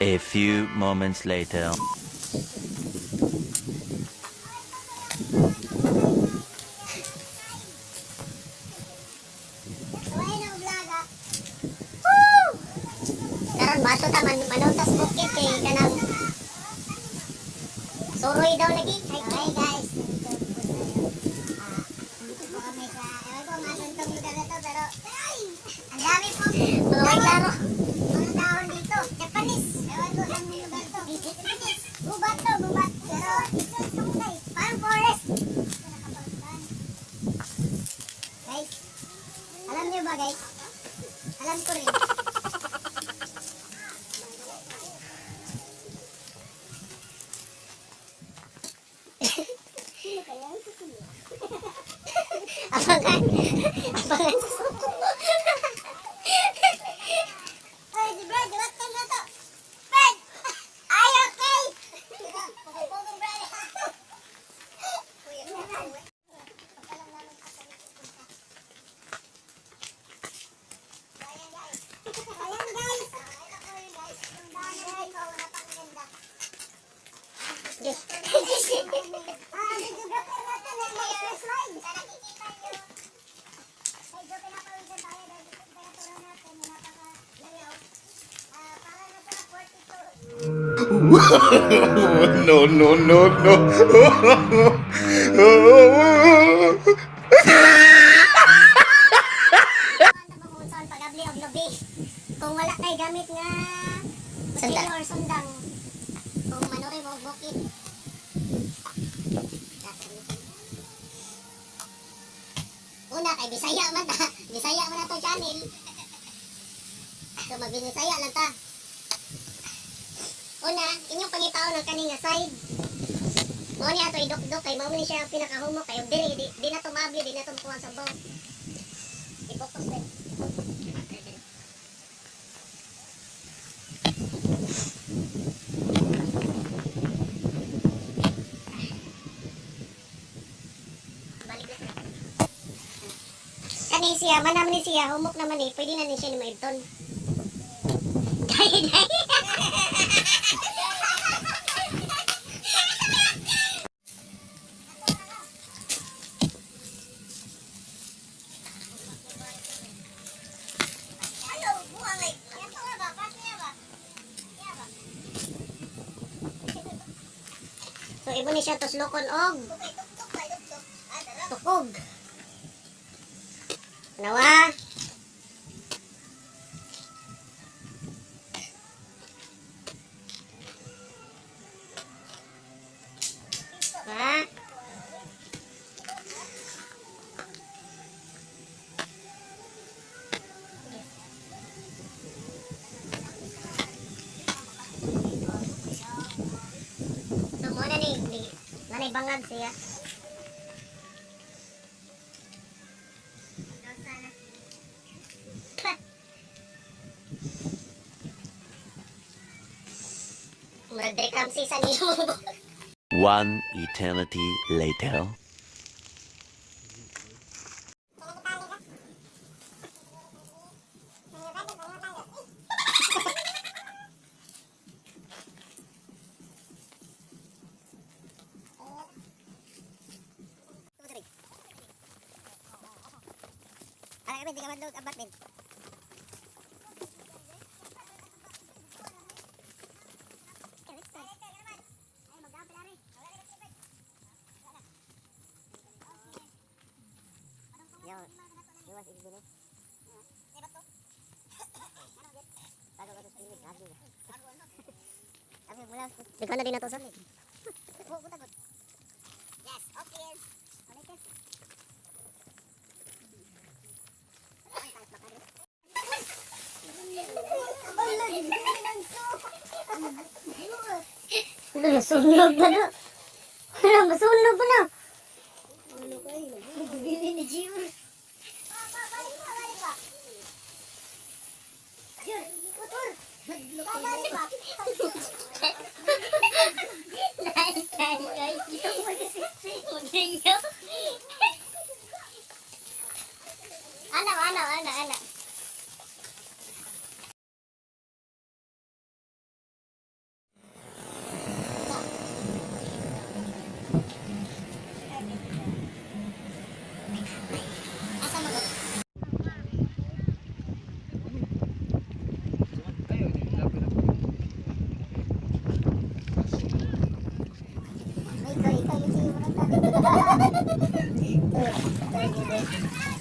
A few moments later. Suway na vlog ah. Woo! Karon bato ta man manuntas bukid kay kanang suroy daw lagi. Hi guys. Dito po kami sa, ewan ko kung asan tong lugar na to, pero ay, ang dami po. Mga may klaro. Mga dahon dito. Japanese. Ewan ko saan lugar to. Japanese. Gubat to, gubat. Pero ito, sungay. Parang forest. Guys, alam niyo ba, guys? Alam ko rin. Abangan. Abangan sa suko. Ay, si Brad, diwatan na to. Brad! Ay, okay! Pugong, Brad. Ayan guys. Ayan guys. Yung daanan dito, napakaganda. Ah, videographer natin eh, may flashlight. Sa nakikita nyo, medyo pinapawisan tayo dahil yung temperatura natin ay napakalayaw. Ah, para nasa 42. No, no, no, no. Ano ba kung saan pag-abli og lubi? Kung wala kay gamit nga Sundang. kutsilyo or sundang. Kung manuri mo og bukid. Una kay Bisaya man ta. Bisaya man ato channel. So magbinisaya lang ta. Una, inyong pangitaon ang kani nga side. Mao ni ato idukdok kay mao ni siya ang pinakahumok kay og diri di na to maabli, di na to makuha sa sabaw. I-focus din. Balik na siya. Kani siya, manam ni siya, humok naman eh, pwede na ni siya ni maibton. Dahil, dahil. Ano, buwang ay, ito nga ba? Paano niya ba? Niya ba? So, ibo ni siya tuslokon og tukog. Nawa. Ha? So, mo na ni nanay bangag siya. Murag Drake Ramsey sa niyo. One eternity later. Ay, di ka madlog abat din. Daghan na din na to, sir. Yes, okay. Ano, nasunog na na. Ano, masunog na. Ano kayo? Bili ni Jim. Ano, ano, ano, ano. Ito, ito.